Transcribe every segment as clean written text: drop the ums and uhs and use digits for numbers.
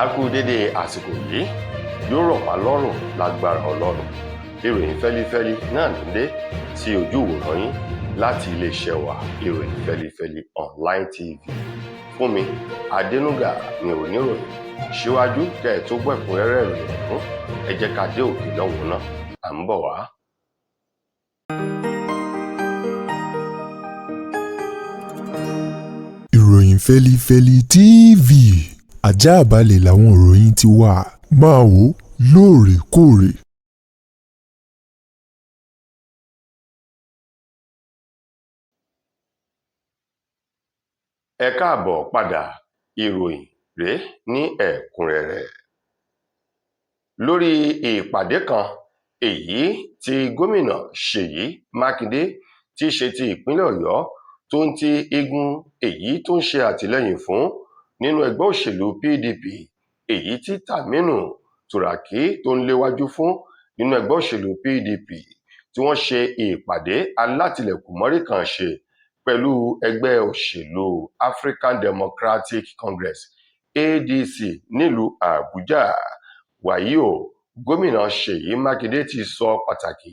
A kú dédé àsìkò yìí, yóò rọ̀ wá lọ́rùn lágbára Ọlọ́run. Ìròyìn fẹ́lífẹ́lí náà ló ń dé sí ojú ìwòran yín láti iléeṣẹ́ wa, Ìròyìn Fẹ́lífẹ́lí Online TV. Fúnmi Adénúgà ni oníròyìn. Síwájú kẹ́ ẹ tó gbọ́ ẹ̀kúnrẹ́rẹ́ ìròyìn ọ̀hún, ẹ jẹ́ ká dé òkè lọ́hùn-ún náà, à ń bọ̀ wá. Ìròyìn Fẹ́lífẹ́lí TV, àjààbálẹ̀ làwọn ìròyìn ti wà, máa wò ó lóòrèkóòrè. Ẹ káàbọ̀ padà, ìròyìn rèé ní ẹ̀kúnrẹ́rẹ́. Lórí ìpàdé kan èyí tí gómìnà Ṣèyí Mákindé tí í ṣe ti ìpínlẹ̀ Ọ̀yọ́ tó ń ti igun èyí tó ń ṣe àtìlẹ́yìn fún nínú ẹgbẹ́ òṣèlú PDP, èyí tí Tàmínù Túràkì tó ń léwájú fún nínú ẹgbẹ́ òṣèlú PDP, tí wọ́n ṣe ìpàdé alátìlẹ̀kùnmọ́rí kan ṣe pẹ̀lú ẹgbẹ́ òṣèlú African Democratic Congress ADC nílùú Àbújá. Wàyí o, gómìnà Ṣèyí Mákindé ti sọ pàtàkì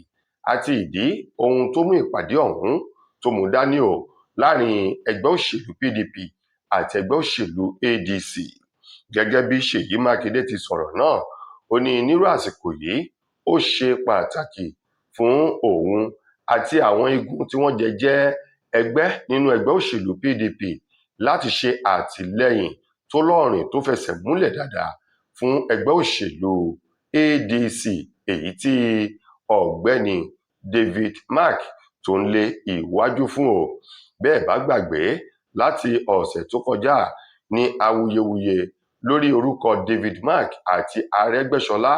àti ìdí ohun tó mú ìpàdé ọ̀hún tó mú dání o láàrin ẹgbẹ́ òṣèlú PDP àti ẹgbẹ́ òṣèlú ADC. Gẹ́gẹ́ bí Ṣèyí Mákindé ti sọ̀rọ̀ náà, ó ní nírú àsìkò yìí ó ṣe pàtàkì fún òun àti àwọn igun tí wọ́n jẹ jẹ́ ẹgbẹ́ nínú ẹgbẹ́ òṣèlú PDP láti ṣe àtìlẹ́yìn tó lọ́ọ̀rìn tó fẹsẹ̀ múlẹ̀ dáadáa fún ẹgbẹ́ òṣèlú ADC èyí tí ọ̀gbẹ́ni David Mark tó ń lé ìwájú fún o. Bẹ́ẹ̀ bá gbàgbé, láti ọ̀sẹ̀ tó kọjá ní awuyewuye lórí orúkọ David Mark àti Arẹ́gbẹ́ṣọlá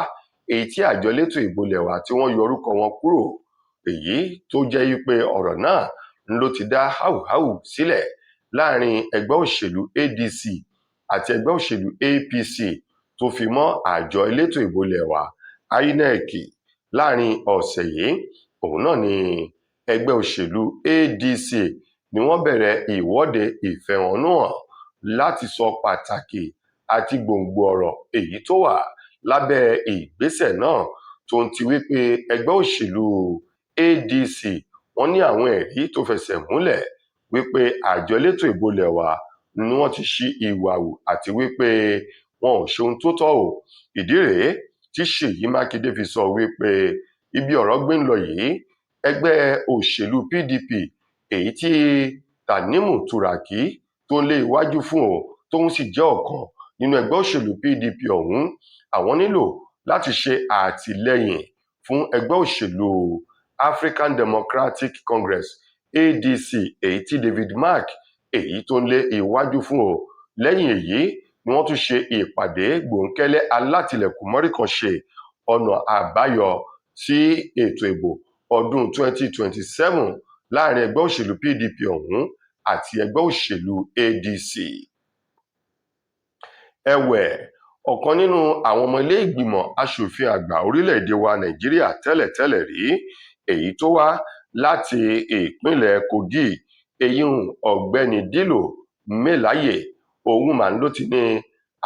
èyí tí àjọ elétò ìbò lẹ̀wà tí wọ́n yọ orúkọ wọn kúrò, èyí tó jẹ́ wípé ọ̀rọ̀ náà ló ti dá háùháù sílẹ̀ láàrin ẹgbẹ́ òṣèlú ADC àti ẹgbẹ́ òṣèlú APC tó fi mọ́ àjọ elétò ìbò lẹ̀wà INEC. Láàrin ọ̀sẹ̀ yìí òun náà ni ẹgbẹ́ òṣèlú ADC ni wọ́n bẹ̀rẹ̀ ìwọ́de ìfẹ̀hónúhàn láti sọ pàtàkì àti gbòǹgbò ọ̀rọ̀ èyí tó wà lábẹ́ ìgbésẹ̀ náà, tó ń ti wípé ẹgbẹ́ òṣèlú ADC wọ́n ní àwọn ẹ̀rí tó fẹsẹ̀ múlẹ̀ wípé àjọ elétò ìbò lẹ̀wà ni wọ́n ti ṣi ìwà hù àti wípé wọn ò ṣe ohun tó tọ́ o. Ìdí rèé tí Ṣèyí Mákindé fi sọ wípé ibi ọ̀rọ̀ gbé ń lọ yìí, ẹgbẹ́ òṣèlú PDP èyí tí Tanimu Turaki tó ń lé iwájú fún o, tóun sì jẹ́ ọ̀kan nínú ẹgbẹ́ òṣèlú PDP ọ̀hún, àwọn nílò láti ṣe àtìlẹ́yìn fún ẹgbẹ́ òṣèlú African Democratic Congress ADC èyí tí David Mark èyí tó ń lé iwájú fún o. Lẹ́yìn èyí ni wọ́n tún ṣe ìpàdé gbòńkẹ́lẹ́ alátìlẹ̀kùnmọ́rí kan ṣe ọ̀nà àbáyọ sí ètò ìbò ọdún 2027 láàrin ẹgbẹ́ òṣèlú PDP ọ̀hún àti ẹgbẹ́ òṣèlú ADC. Ẹ̀wẹ̀, ọ̀kan nínú àwọn ọmọ ilé ìgbìmọ̀ asòfin àgbà orílẹ̀-èdè wa Nàìjíríà tẹ́lẹ̀tẹ́lẹ̀ rí èyí tó wá láti ìpínlẹ̀ Kogi, eyín ọ̀gbẹ́ni Dino Melaye, òun mà ló ti ní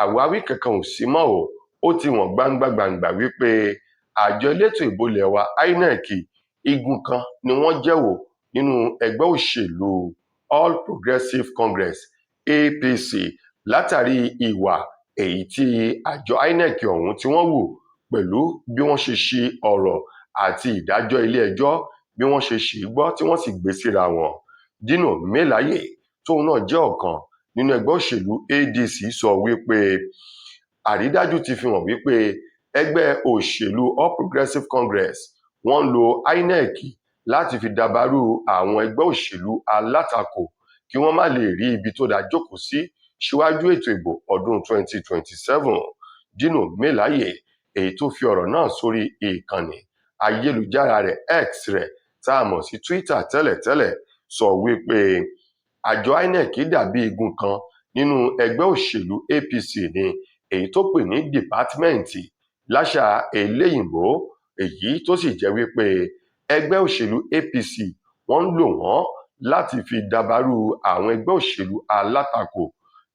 àwáwí kankan ò sí mọ́ o. Ó ti wọ̀n gbangba-gbàǹgbà wípé àjọ elétò ìbò lẹ̀wà INEC igun kan ni wọ́n jẹ́ wò nínú ẹgbẹ́ òṣèlú All Progressives Congress APC látàrí ìwà èyí tí àjọ INEC ọ̀hún tí wọ́n wù pẹ̀lú bí wọ́n ṣe ṣi ọ̀rọ̀ àti ìdájọ́ ilé-ẹjọ́ bí wọ́n ṣe ṣì í gbọ́ tí wọ́n sì gbé síra wọn. Dino Melaye tóun náà jẹ́ ọ̀kan nínú ẹgbẹ́ òṣèlú ADC sọ wípé àrídájú ti fi hàn wípé ẹgbẹ́ òṣèlú All Progressives Congress wọ́n ń lo INEC láti fi dabarú àwọn ẹgbẹ́ òṣèlú alátakò kí wọ́n má lè rí ibi tó dáa jókòó sí síwájú ètò ìbò ọdún 2027. Dino Melaye èyí tó fi ọ̀rọ̀ náà sórí ìkànnì ayélujára rẹ̀ X rẹ̀ tá a mọ̀ sí Twitter tẹ́lẹ̀tẹ́lẹ̀ sọ wípé àjọ INEC dàbí igun kan nínú ẹgbẹ́ òṣèlú APC ní èyí tó pè ní dìpátímẹ́ǹtì láṣà eléyìnbó, èyí tó sì jẹ́ wípé ẹgbẹ́ òṣèlú APC wọ́n ń lò wọ́n láti fi dabarú àwọn ẹgbẹ́ òṣèlú alátakò.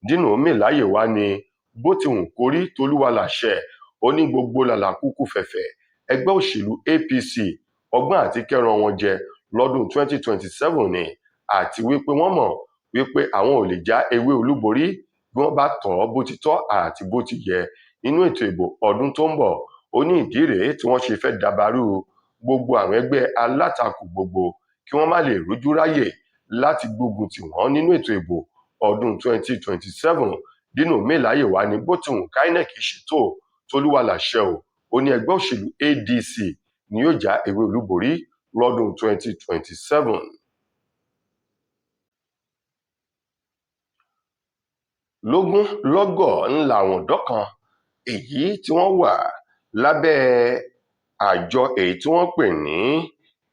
Dino Melaye wá ní Bó ti wù kó rí, tolúwa làṣẹ. Ó ní gbogbo làlàkúkú fẹ̀fẹ̀ ẹgbẹ́ òṣèlú APC, ọgbọ́n àti kẹran wọn jẹ lọ́dún 2027 ni, àti wípé wọ́n mọ̀ wípé àwọn ò lè já ewé olúborí bí wọ́n bá tọ̀ ọ́ bó ti tọ́ àti bó ti yẹ nínú ètò ìbò ọdún tó ń bọ̀. Ó ní ìdí rèé tí wọ́n ṣe fẹ́ dabarú gbogbo àwọn ẹgbẹ́ alátakò gbogbo kí wọ́n má lè rójú ráyè láti gbógun tì wọ́n nínú ètò ìbò ọdún 2027. Dino Melaye wà ní bó ti wù ká INEC ṣètò, tolúwa làṣẹ o. Ó ní ẹgbẹ́ òṣèlú ADC ni yóò já ewé olúborí lọ́dún 2027. Lógún lọ́gọ̀ ńlá àwọn ọ̀dọ́ kan èyí tí wọ́n wà lábẹ́ àjọ èyí tí wọ́n pè ní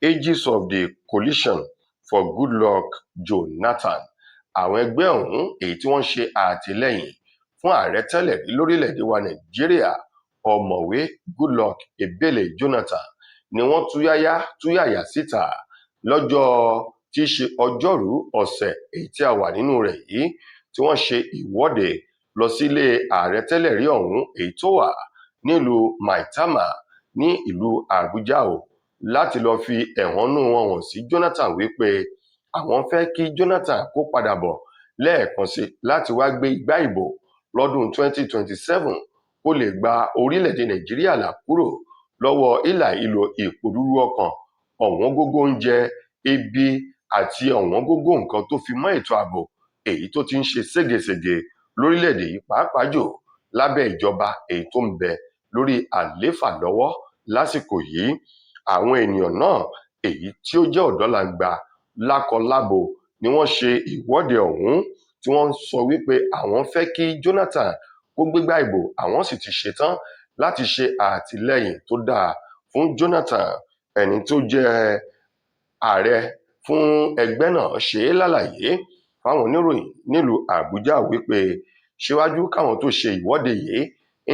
Aegis of the Coalition for Goodluck Jonathan, àwọn ẹgbẹ́ ọ̀hún èyí tí wọ́n ń ṣe àtìlẹ́yìn fún ààrẹ tẹ́lẹ̀ rí lórílẹ̀‐èdè wa Nàìjíríà, ọ̀mọ̀wé Goodluck Ebele Jonathan, ni wọ́n túyáyá túyàyà síta lọ́jọ́ tí í ṣe ọjọ́rùú ọ̀sẹ̀ èyí tí a wà nínú rẹ̀ yìí, tí wọ́n ṣe ìwọ́de lọ sílé ààrẹ tẹ́lẹ̀ rí ọ̀hún èyí tó wà nílùú Maitama ní ìlú Àbújá o, láti lọ́ọ́ fi ẹ̀hónú wọn hàn sí Jonathan wípé àwọn fẹ́ kí Jonathan kó padà bọ̀ lẹ́ẹ̀kan sí láti wá gbé igbá ìbò lọ́dún 2027 kó lè gba orílẹ̀-èdè Nàìjíríà là kúrò lọ́wọ́ hílàhílo ìpòrúurú ọkàn, ọ̀wọ́n gógó oúnjẹ, ebi àti ọ̀wọ́n gógó nǹkan tó fi mọ́ ètò ààbò èyí tó ti ń ṣe ségesège lórílẹ̀-èdè yìí, pàápàá jù lábẹ́ ìjọba èyí tó ń bẹ lórí àlééfà lọ́wọ́ lásìkò yìí. Àwọn ènìyàn náà èyí tí ó jẹ́ ọ̀dọ́langba lákọlábo ni wọ́n ṣe ìwọ́de ọ̀hún, tí wọ́n ń sọ wípé àwọn fẹ́ kí Jonathan kó gbégbá ìbò, àwọn sì ti ṣetán láti ṣe àtìlẹ́yìn tó dáa fún Jonathan. Ẹni tó jẹ́ ààrẹ fún ẹgbẹ́ náà ṣe é lálàyé fáwọn oníròyìn nílùú Àbújá wípé síwájú káwọn tó ṣe ìwọ́de yìí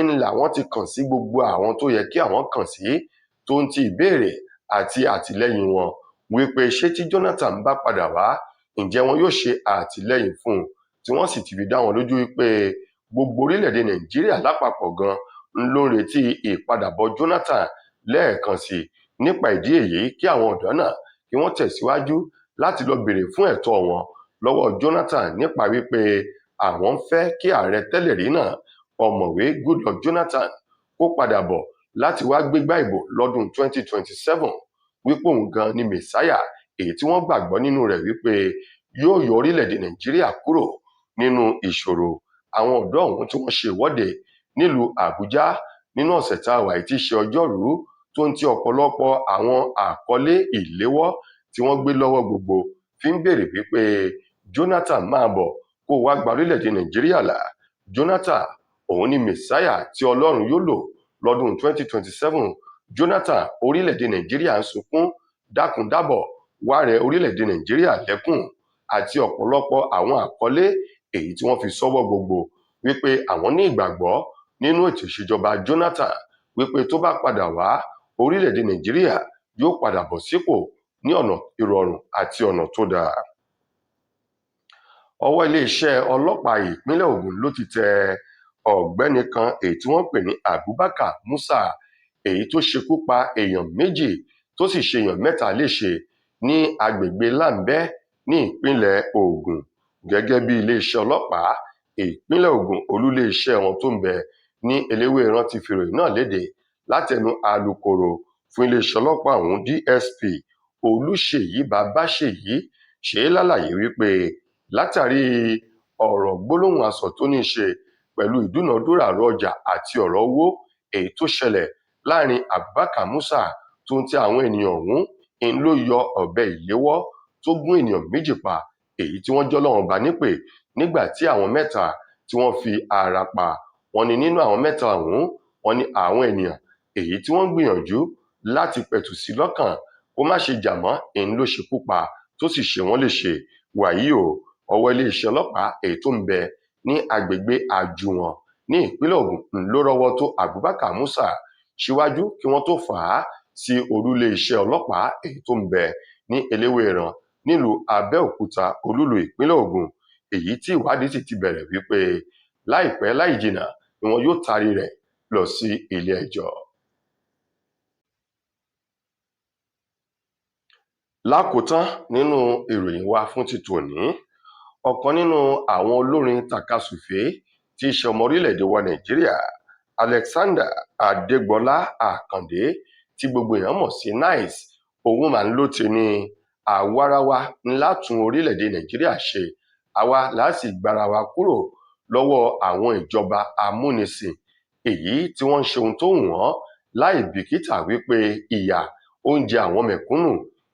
ń làwọn ti kàn sí gbogbo àwọn tó yẹ kí àwọn kàn sí tó ń ti ìbéèrè àti àtìlẹ́yìn wọn wípé ṣé tí Jonathan bá padà wá, ǹjẹ́ wọn yóò ṣe àtìlẹ́yìn fún un, tí wọ́n sì ti fi dá wọn lójú wípé gbogbo orílẹ̀-èdè Nàìjíríà lápapọ̀ gan ló ń retí ìpadàbọ̀ Jonathan lẹ́ẹ̀kan sí i. Nípa ìdí èyí, kí àwọn ọ̀dọ́ náà kí wọ́n tẹ̀síwájú láti lọ béèrè fún ẹ̀tọ́ wọn lọ́wọ́ Jonathan nípa wípé àwọn ń fẹ́ kí ààrẹ tẹ́lẹ̀ rí náà, ọ̀mọ̀wé Goodluck Jonathan, kó padà bọ̀ láti wá gbégbá ìbò lọ́dún 2027, wípé òun gan ni mẹ̀sáyà èyí tí wọ́n gbàgbọ́ nínú rẹ̀ wípé yóò yọ orílẹ̀-èdè Nàìjíríà kúrò nínú ìṣòro. Àwọn ọ̀dọ́ ọ̀hún tí wọ́n ṣe ìwọ́de nílùú Àbújá nínú ọ̀sẹ̀ tá a wà yìí tí í ṣe ọjọ́rùú, tó ń ti ọ̀pọ̀lọpọ̀ àwọn àkọlé ìléwọ́ tí wọ́n gbé lọ́wọ́ gbogbo fi ń béèrè wípé Jonathan máa bọ̀ kó wá gba orílẹ̀-èdè Nàìjíríà là. Jonathan òun ni mẹ̀sáyà tí Ọlọ́run yóò lò lọ́dún 2027. Jonathan, orílẹ̀-èdè Nàìjíríà ń sunkún, dákúndábọ̀ wá rẹ orílẹ̀-èdè Nàìjíríà lẹ́kùn, àti ọ̀pọ̀lọpọ̀ àwọn àkọlé èyí tí wọ́n fi sọ́wọ́ gbogbo wípé àwọn ní ìgbàgbọ́ nínú ètò ìṣèjọba Jonathan wípé tó bá padà wá, orílẹ̀-èdè Nàìjíríà yóò padà bọ̀ sípò ní ọ̀nà ìrọ̀rùn àti ọ̀nà tó dáa. Ọwọ́ iléeṣẹ́ ọlọ́pàá ìpínlẹ̀ Ògùn ló ti tẹ ọ̀gbẹ́ni kan èyí tí wọ́n pè ní Abubakar Musa, èyí tó ṣekú pa èèyàn méjì tó sì ṣe èèyàn mẹ́ta léṣe ní agbègbè Lambẹ́ ní ìpínlẹ̀ Ògùn. Gẹ́gẹ́ bí iléeṣẹ́ ọlọ́pàá ìpínlẹ̀ Ògùn olúléeṣẹ́ wọn tó ń bẹ ní Eléwéẹran ti fìròyìn náà léde látẹnu alūkkóró fún iléeṣẹ́ ọlọ́pàá ọ̀hún, DSP Olùṣèyí Babáṣèyí, ṣe é lálàyé wípé látàrí ọ̀rọ̀ gbólóhùn asọ̀ tó ní í ṣe pẹ̀lú ìdúnàádúrà ọ̀rọ̀ ọjà àti ọ̀rọ̀ owó èyí tó ṣẹlẹ̀ láàrin Abubakar Musa tó ń ti àwọn ènìyàn ọ̀hún, ń ló yọ ọ̀bẹ ìléwọ́ tó gún ènìyàn méjì pa èyí tí wọ́n jọ́lọ́run ọba nípè, nígbà tí àwọn mẹ́ta tí wọ́n fi ara pa. Wọ́n ní nínú àwọn mẹ́ta ọ̀hún, wọ́n ní àwọn ènìyàn èyí tí wọ́n ń gbìyànjú láti pẹ̀tù sí lọ́kàn kó má ṣe jà mọ́ ń ló ṣekú pa tó sì ṣe wọ́n léṣe. Wàyí o, ọwọ́ iléeṣẹ́ ọlọ́pàá èyí tó ń bẹ ní agbègbè Àjùwọ̀n ní ìpínlẹ̀ Ògùn ló rọ́wọ́ tó Abubakar Musa síwájú kí wọ́n tó fà á sí olúléeṣẹ́ ọlọ́pàá èyí tó ń bẹ ní Eléwéẹran nílùú Abẹ́òkúta, olúìlú ìpínlẹ̀ Ògùn, èyí tí ìwádìí sì ti bẹ̀rẹ̀ wípé láìpẹ́ láì jìnnà ni wọn yóò taari rẹ̀ lọ sí ilé-ẹjọ́. Lákòótán nínú ìròyìn wa fún ti tòní, ọ̀kan nínú àwọn olórin tàkasúfèé tí í ṣe ọmọ orílẹ̀-èdè wa Nàìjíríà, Alexander Adégbọlá Àkàndé, tí gbogbo èèyàn mọ̀ sí 9ice, òun mà ń ló ti ní àwarawa ńlá tún orílẹ̀-èdè Nàìjíríà ṣe, àwa là á sì gbára wa kúrò lọ́wọ́ àwọn ìjọba amúnisìn èyí tí wọ́n ń ṣe ohun tó wù wọ́n láì bìkítà wípé ìyà oúnjẹ àwọn mẹ̀kúnnù,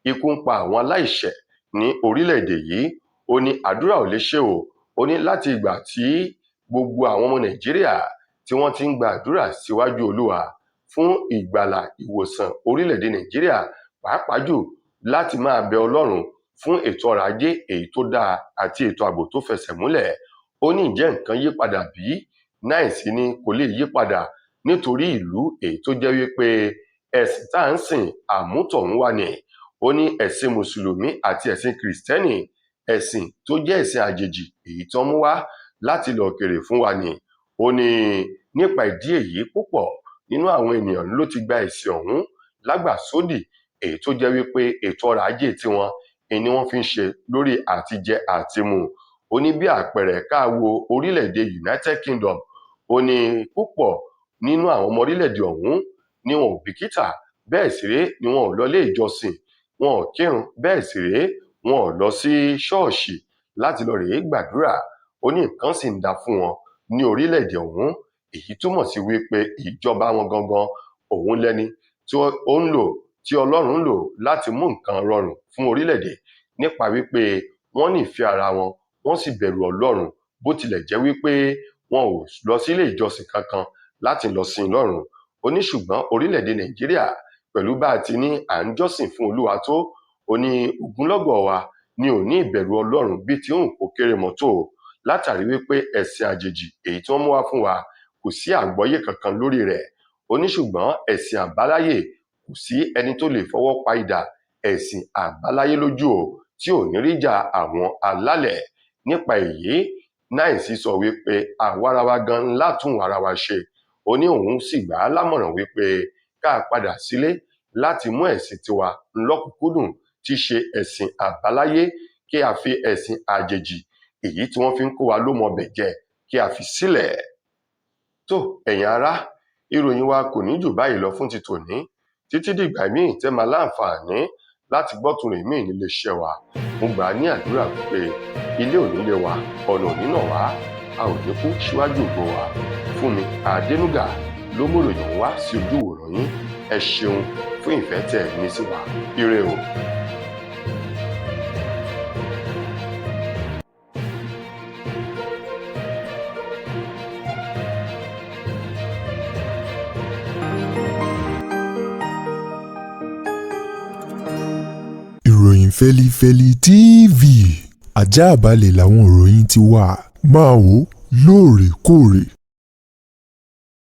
ikú ń pa àwọn aláìṣẹ̀ ní orílẹ̀-èdè yìí. Ó ní àdúrà ò lè ṣe o. Ó ní láti ìgbà tí gbogbo àwọn ọmọ Nàìjíríà tí wọ́n ti ń gba àdúrà síwájú Olúwa fún ìgbàlà ìwòsàn orílẹ̀-èdè Nàìjíríà, pàápàá jù láti máa bẹ Ọlọ́run fún ètò ọrọ̀ ajé èyí tó dáa àti ètò ààbò tó fẹsẹ̀ múlẹ̀. Ó ní ǹjẹ́ nǹkan yí padà bí? 9ice ní kò lè yí padà nítorí ìlú èyí tó jẹ́ wípé ẹ̀sìn tá à ń sìn àmútọ̀runwá ni. Ó ní ẹ̀sìn mùsùlùmí àti ẹ̀sìn kìrìsìtẹ́nì, ẹ̀sìn tó jẹ́ ẹ̀sìn àjèjì èyí tó ń mú wá láti ilẹ̀ òkèèrè fún wa ni. Ó ní nípa ìdí èyí, púpọ̀ nínú àwọn ènìyàn ló ti gba ẹ̀sìn ọ̀hún lágbàsódì, èyí tó jẹ́ wípé ètò ọrọ̀ ajé tiwọn ni wọ́n fi ń ṣe lórí àtijẹ àtimu. Ó ní bí àpẹẹrẹ ká wo orílẹ̀-èdè United Kingdom, ó ní púpọ̀ nínú àwọn ọmọ orílẹ̀-èdè ọ̀hún ni wọn ò bìkítà, bẹ́ẹ̀ sì rèé ni wọn ò lọ ilé ìjọsìn, wọn ò kírun, bẹ́ẹ̀ sì rèé wọn ò lọ sí ṣọ́ọ̀ṣì láti lọ rèé gbàdúrà. Ó ní nǹkan sì ń da fún wọn ní orílẹ̀-èdè ọ̀hún. Èyí túmọ̀ sí wípé ìjọba wọn gangan òun lẹni tí ó ń lò, tí Ọlọ́run ń lò láti mú nǹkan rọrùn fún orílẹ̀-èdè nípa wípé wọ́n nífẹ̀ẹ́ ara wọn, wọ́n sì bẹ̀rù Ọlọ́run, bó tilẹ̀ jẹ́ wípé wọn ò lọ sílé ìjọsìn kankan láti lọ sin Ọlọ́run. Ó ní ṣùgbọ́n orílẹ̀-èdè Nàìjíríà, pẹ̀lú bá a ti ní à ń jọ́sìn fún Olúwa tó, ó ní ogunlọ́gọ̀ wa ni ò ní ìbẹ̀rù Ọlọ́run bíi ti ń kó kéré mọ́tò, látàrí wípé ẹ̀sìn àjèjì èyí tí wọ́n mú wá fún wa kò sí àgbọ́yé kankan lórí rẹ̀. Ó ní ṣùgbọ́n ẹ̀sìn àbáláyé, kò sí ẹni tó lè fọwọ́ pa idà ẹ̀sìn àbáláyé lójú o tí ò ní ríjà àwọn alálẹ̀. Nípa èyí, 9ice sọ wípé àwarawa gan ńlá tún ara wa ṣe. Ó ní òun sì gbà á lámọ̀ràn wípé ká padà sílé láti mú ẹ̀sìn tiwa lọ́kùnkúndùn tí í ṣe ẹ̀sìn àbáláyé, kí a fi ẹ̀sìn àjèjì èyí tí wọ́n fi ń kó wa lómọbẹ̀ jẹ kí a fi sílẹ̀. Tó, ẹ̀yin ará, ìròyìn wa kò ní jù báyìí lọ fún ti tòní. Títí dìgbà míì tẹ́ máa láǹfààní láti gbọ́ tún rìn míì nílé iṣẹ́ wa. Mo gbà á ní àdúrà pé ilé ò ní lé wa, ọ̀nà ò ní nà wá, a ò ní kú síwájú ògo wa. Fúnmi Adénúgà ló mú ìròyìn wá sí ojú ìwòran yín. Ẹ ṣeun fún ìfẹ́ tẹ́ ẹ ní sí wa. Ire o. Ìròyìn Fẹ́lifẹ́li TV ajáàbalẹ̀ làwọn ìròyìn ti wà. Máa wò lóòrèkóòrè.